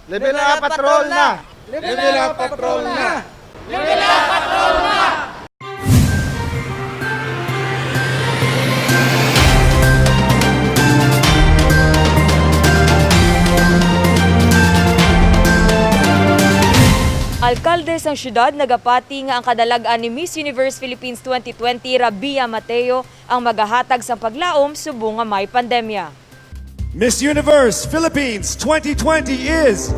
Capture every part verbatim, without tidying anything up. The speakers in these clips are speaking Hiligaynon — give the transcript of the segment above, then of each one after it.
Level up, patrol na! Level up, patrol na! Alkalde sang siyudad nagapati nga ang kadalag-an ni Miss Universe Philippines twenty twenty, Rabia Mateo, ang magahatag sang paglaom subong nga may pandemya. Miss Universe Philippines twenty twenty is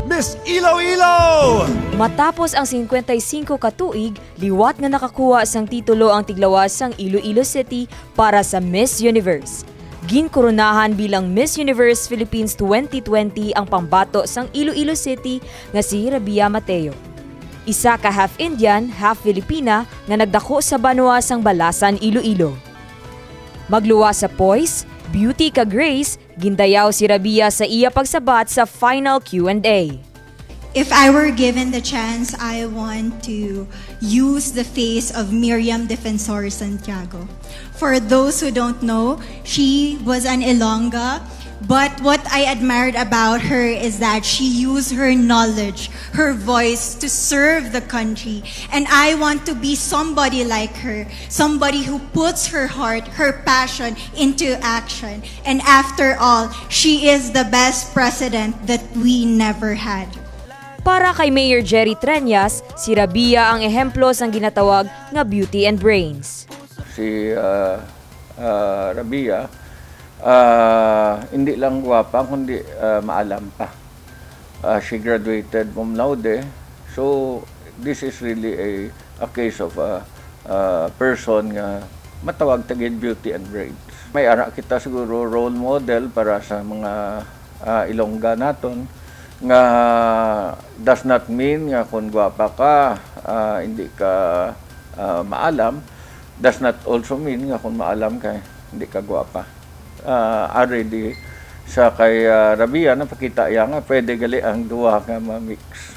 Miss Iloilo! Matapos ang singkwenta y singko ka tuig, liwat nga nakakuha sang titulo ang tiglawas sang Iloilo City para sa Miss Universe. Ginkoronahan bilang Miss Universe Philippines twenty twenty ang pambato sang Iloilo City nga si Rabia Mateo. Isa ka half Indian, half Filipina nga nagdako sa banwa sang Balasan, Iloilo. Magluwas sa poise, beauty kag grace, gindayaw si Rabia sa iya pagsabat sa final Q and A. If I were given the chance, I want to use the face of Miriam Defensor Santiago. For those who don't know, she was an Ilongga, but what I admired about her is that she used her knowledge, her voice to serve the country. And I want to be somebody like her, somebody who puts her heart, her passion into action. And after all, she is the best president that we never had. Para kay Mayor Jerry Treñas, si Rabia ang ehemplo sang ginatawag nga beauty and brains. Si ah, ah, Rabia, ah, hindi lang gwapa, kundi ah, maalam pa. Ah, she graduated cum laude. So, this is really a, a case of a, a person nga matawag ta gid beauty and brains. May ara kita siguro role model para sa mga ah, Ilongga naton nga does not mean nga kung gwapa ka, ah, hindi ka ah, maalam, does not also mean nga kung maalam ka, hindi ka gwapa. Ah, already sa kay ah, Rabia, napakita iya nga pwede gali ang duha nga ma-mix.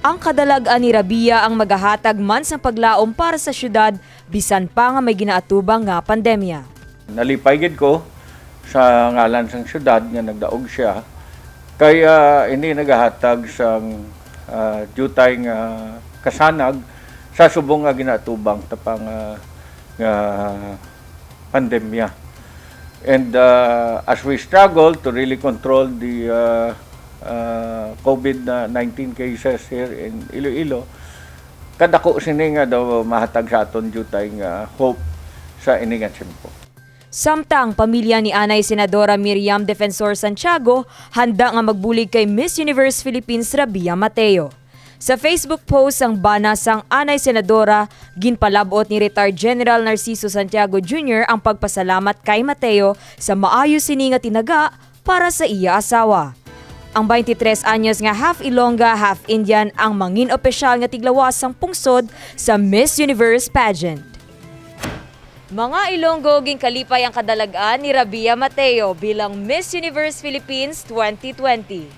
Ang kadalag-an ni Rabia ang magahatag man sang paglaom para sa siyudad, bisan pa nga may ginaatubang nga pandemya. Nalipay gid ko sa ngalan sang siyudad nga nagdaog siya, kay ah, ini nagahatag sang ah, diutay nga kasanag sa subong nga ginaatubang ta pa nga, nga pandemya. And uh, as we struggle to really control the uh, uh, COVID nineteen cases here in Iloilo, kadako sini nga daw mahatag sa aton diutay nga hope sa ini nga tiyempo. Samtang pamilya ni anay Senadora Miriam Defensor Santiago handa nga magbulig kay Miss Universe Philippines Rabia Mateo. Sa Facebook post sang bana sang anay senadora, ginpalab-ot ni Retired General Narciso Santiago Junior ang pagpasalamat kay Mateo sa maayo sini nga tinaga para sa iya asawa. Ang twenty-three anyos nga half Ilongga, half Indian ang mangin opisyal nga tiglawas sang pungsod sa Miss Universe pageant. Mga Ilonggo, ginkalipay ang kadalag-an ni Rabia Mateo bilang Miss Universe Philippines twenty twenty.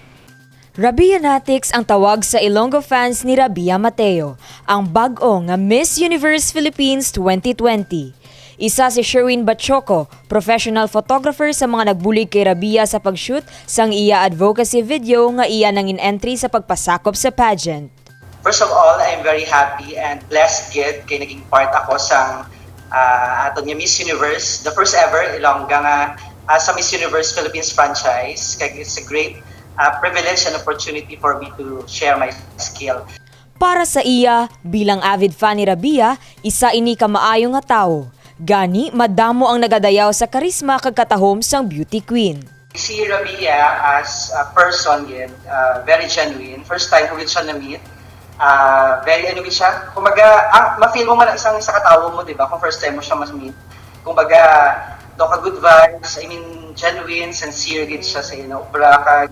Rabianatics ang tawag sa Ilonggo fans ni Rabia Mateo, ang bag-o nga Miss Universe Philippines twenty twenty. Isa si Sherwin Bachoco, professional photographer sa mga nagbulig kay Rabia sa pag-shoot sang iya advocacy video nga iya nangin-entry sa pagpasakop sa pageant. First of all, I'm very happy and blessed gid kay naging part ako sang ah, aton nga Miss Universe, the first ever Ilongga nga ah, sa Miss Universe Philippines franchise. Kag it's a great ah, privilege and opportunity for me to share my skill. Para sa iya, bilang avid fan ni Rabia, isa ini ka maayo nga tawo. Gani, madamo ang nagadayaw sa karisma kag katahom sang beauty queen. Si Rabia as a person gid, ah, very genuine. First time ko gid siya na-meet. Ah, very ano gid siya. Kumbaga, ah, ma-feel mo man ang isang isa ka tawo mo, di ba? Kung first time mo siya ma-meet. Kumbaga, daw ka good vibes, I mean, genuine, sincere gid siya sa iyang obra. Kag,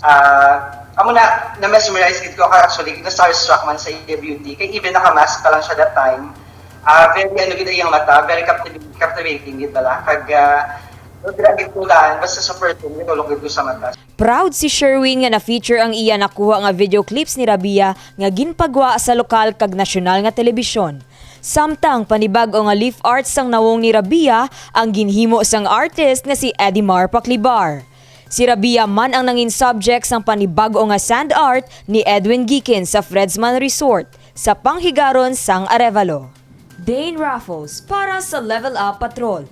ah, amo na, na-mesmerize gid ko ka actually, na-starstruck man sa iya beauty. Kay even naka-mask pa lang siya that time. Ah, very, ano gid ang iyang mata, very captivating, captivating gid bala. Kag, ah, grabe ko daan, basta sa person, gid, ulok gid ko sa mata. Proud si Sherwin nga na-feature ang iya nakuha nga video clips ni Rabia nga ginpagwa sa lokal kag nasyonal nga telebisyon. Samtang panibag-o nga leaf art sang nawong ni Rabia ang ginhimo sang artist nga si Edimar Paclibar. Si Rabia man ang nangin subject sang panibag-o nga sand art ni Edwin Gikin sa Fredsman Resort sa panghigaron sang Arevalo. Dane Raffles para sa Level Up Patrol.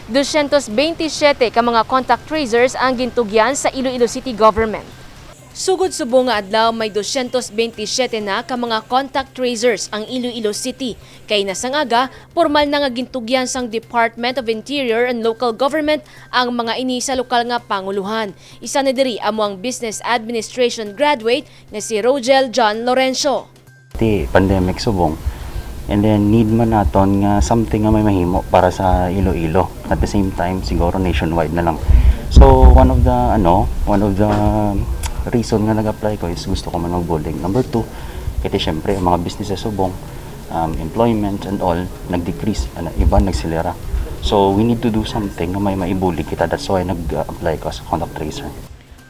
Dosyentos bentisiete ka mga contact tracers ang gintugyan sa Iloilo City Government. Sugod subong nga adlaw, may dosyentos bentisiete na ka mga contact tracers ang Iloilo City, kay na sang aga, pormal na nga gintugyan sang Department of Interior and Local Government ang mga ini sa lokal nga panguluhan. Isa na diri amo ang Business Administration graduate nga si Rogel John Lorenzo. Ti pandemic subong. And then need man naton nga something nga may mahimo para sa Iloilo. At the same time, siguro nationwide na lang. So one of the, ano, one of the reason nga nag-apply ko is gusto ko man magbulig. Number two, kay ti syempre ang mga businesses subong, um, employment and all nag-decrease, ano, iban nagsilira. So we need to do something nga may maibulig kita. That's why nag-apply ko sa contact tracer.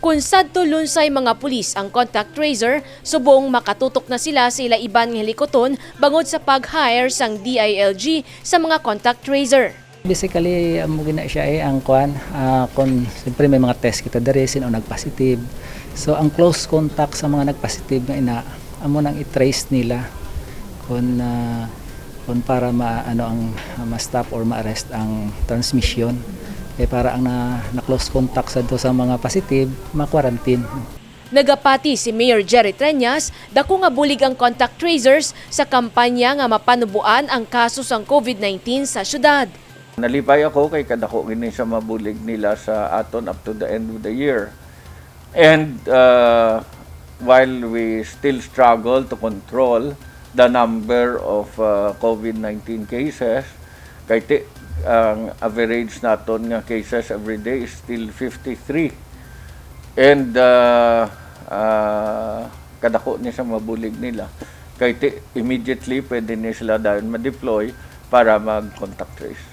Kon sadto lunsay mga pulis ang contact tracer, subong makatutok na sila sa ila iban nga hilikuton bangod sa pag-hire sang D I L G sa mga contact tracer. Basically, amo gina siya eh, ang kwan, ah, kung siyempre may mga test kita diri, sino nag-positive. So, ang close contact sa mga nag-positive nga ina, amo nang i-trace nila kung, ah, kung para ma-, ano ang, ma-stop or ma-arrest ang transmission. Eh, para ang na, na-close contact sa, sa mga positive, ma-quarantine. Nagapati si Mayor Jerry Treñas, dako nga bulig ang contact tracers sa kampanya nga mapanuboan ang kaso sang COVID nineteen sa syudad. Nalipay ako kay kadako gini sa mabulig nila sa aton up to the end of the year. And, uh, while we still struggle to control the number of, uh, COVID nineteen cases, kay ti-, ang average naton nga cases every day is still fifty-three. And, uh, uh, kadako ni sa mabulig nila. Kay ti-, immediately pwede ni sila dayon ma-deploy para mag-contact trace.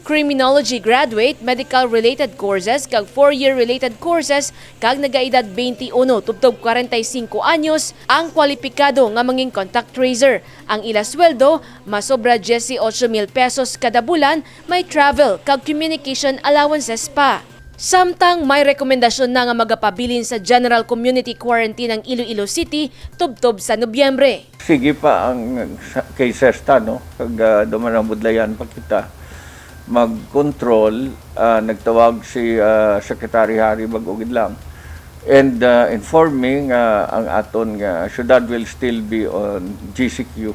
Criminology graduate, medical-related courses, kag four-year related courses, kag nagaedad twenty-one tubtob kwarenta y cinco anyos ang kwalipikado nga mangin contact tracer. Ang ila sweldo masobra dieciocho mil pesos kada bulan, may travel kag communication allowances pa. Samtang may rekomendasyon na nga magapabilin sa general community quarantine ang Iloilo City tubtob sa Nobyembre. Sige pa ang sa-, cases ta, no? Kag, ah, duman ang budlayan pa kita mag-control, ah, nagtawag si, ah, Secretary Harry bag-o gid lang. And, ah, informing, ah, ang aton nga syudad will still be on G C Q.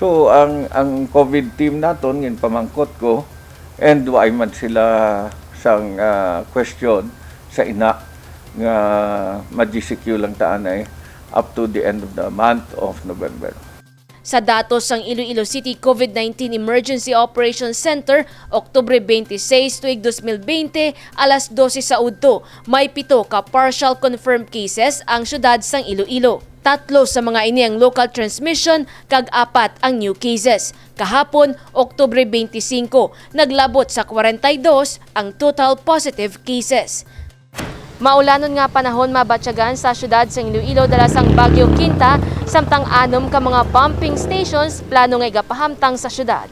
So, ang, ang COVID team naton, ginpamangkot ko, and wa man sila sang, ah, question sa ina nga ma-G C Q lang ta anay up to the end of the month of November. Sa datos sang Iloilo City COVID nineteen Emergency Operations Center, Oktubre twenty-six, tuig dos mil bente, alas dose sa udto, may pito ka partial confirmed cases ang syudad sang Iloilo. Tatlo sa mga ini ang local transmission, kag apat ang new cases. Kahapon, Oktubre twenty-cinco, naglabot sa kwarenta y dos ang total positive cases. Maulanon nga panahon mabatyagan sa siyudad sang Iloilo dala sang Bagyo Quinta, samtang anom ka mga pumping stations plano nga igapahamtang sa siyudad.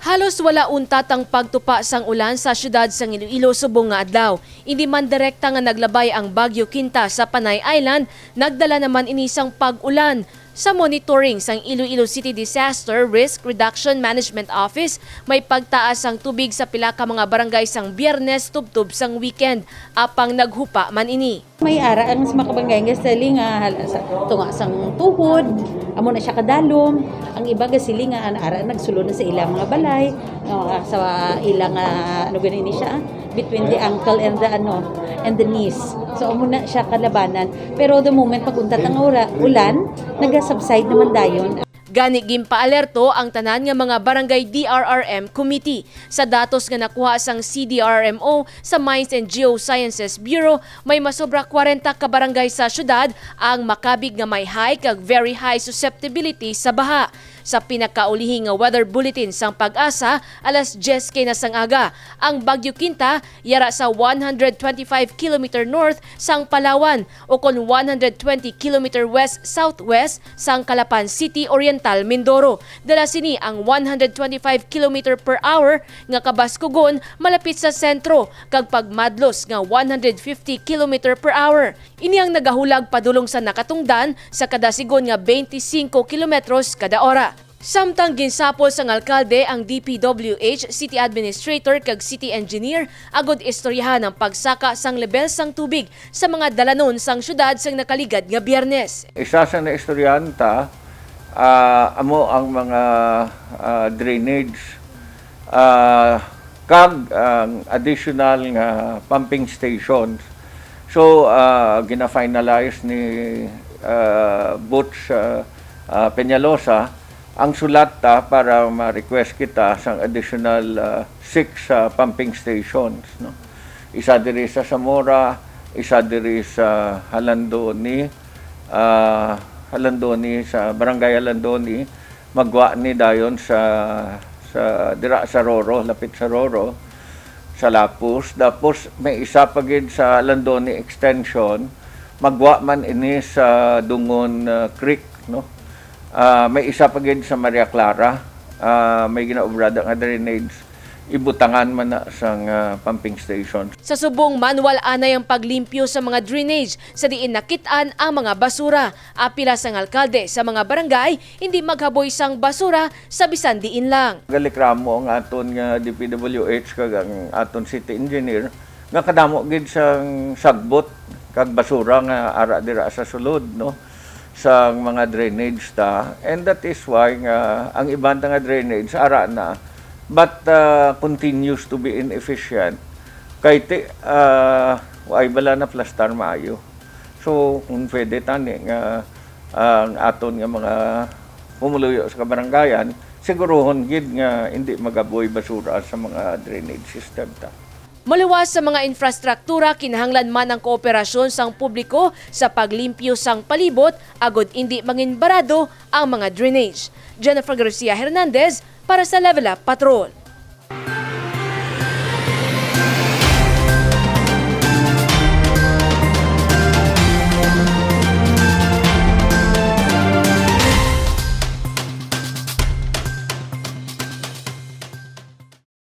Halos wala untat ang pagtupa sang ulan sa siyudad sang Iloilo subong nga adlaw. Indi man direkta nga naglabay ang Bagyo Quinta sa Panay Island, nagdala naman ini sang pag-ulan. Sa monitoring sang Iloilo City Disaster Risk Reduction Management Office, may pagtaas sang tubig sa pila ka mga barangay sang Biyernes tubtob sang weekend, apang naghupa man ini. May ara ang sa mga kabarangay nga siling nga hala sa tunga sang tuhod, amo na siya kadalom. Ang iba ga siling nga an-, ara nagsulod na sa ilang mga balay, no, sa ilang, ah, ano gani ni siya, between the ankle and the, ano, and the knees. So, amo na siya kalabanan. Pero the moment pag-untat ang ura-, ulan, naga-subside naman dayon. Gani, ginpaalerto ang tanan nga mga barangay D R R M committee. Sa datos nga nakuha sang C D R R M O sa Mines and Geosciences Bureau, may masobra kwarenta ka barangay sa siyudad ang makabig nga may high kag very high susceptibility sa baha. Sa pinakaulihi nga weather bulletin sang PAGASA, alas diyes kay na sang aga, ang Bagyo Quinta yara sa one hundred twenty-five kilometer north sang Palawan, ukon one hundred twenty kilometer west-southwest sang Calapan City, Oriental Mindoro. Dala sini ang one hundred twenty-five kilometer per hour nga kabaskugon malapit sa sentro, kag pagmadlos nga one hundred fifty kilometer per hour. Ini ang nagahulag padulong sa nakatungdan sa kada sigon nga twenty-five kilometros kada ora. Samtang ginsapol sang alkalde ang D P W H, city administrator, kag city engineer agud istoryahan ang pagsaka sang lebel sang tubig sa mga dalanon sang syudad sang nakaligad nga Biyernes. Isa sa naistoryahan ta, ah, amo ang mga, ah, drainage, ah, kag ang additional nga pumping stations. So, ah, gina-finalize ni, ah, Butch, ah, ah, Peñalosa ang sulat ta para ma-request kita sang additional, ah, six, ah, pumping stations, no? Isa diri sa Zamora, isa diri sa Jalandoni, ah, Jalandoni, sa Barangay Jalandoni, magwa ni dayon sa, sa, dira sa Roro, lapit sa Roro, sa Lapus. Tapos may isa pa gid sa Jalandoni Extension, magwa man ini sa Dungon, ah, Creek, no? Ah, may isa pa gid sa Maria Clara, ah, may ginaobrada nga drainage, ibutangan man na sang, ah, pumping station. Sa subong, manual anay ang paglimpyo sa mga drainage sa diin nakit-an ang mga basura. Apila sang alkalde sa mga barangay, hindi maghaboy sang basura sa bisan diin lang. Gareklamo ang aton nga D P W H kag ang aton city engineer nga kadamo gid sang sagbot kag basura nga ara dira sa sulod, no, sang mga drainage ta. And that is why nga ang iban ta nga drainage ara na, but, ah, continues to be inefficient. Kay ti, ah, wa bala naplastar maayo. So, kung pwede tani nga ang aton nga mga pumuluyo sa kabarangayan, siguruhon gid nga hindi magaboy basura sa mga drainage system ta. Maluwas sa mga infrastruktura, kinahanglan man ang kooperasyon sang publiko sa paglimpyo sang palibot agud indi manginbarado ang mga drainage. Jennifer Garcia Hernandez para sa Level Up Patrol.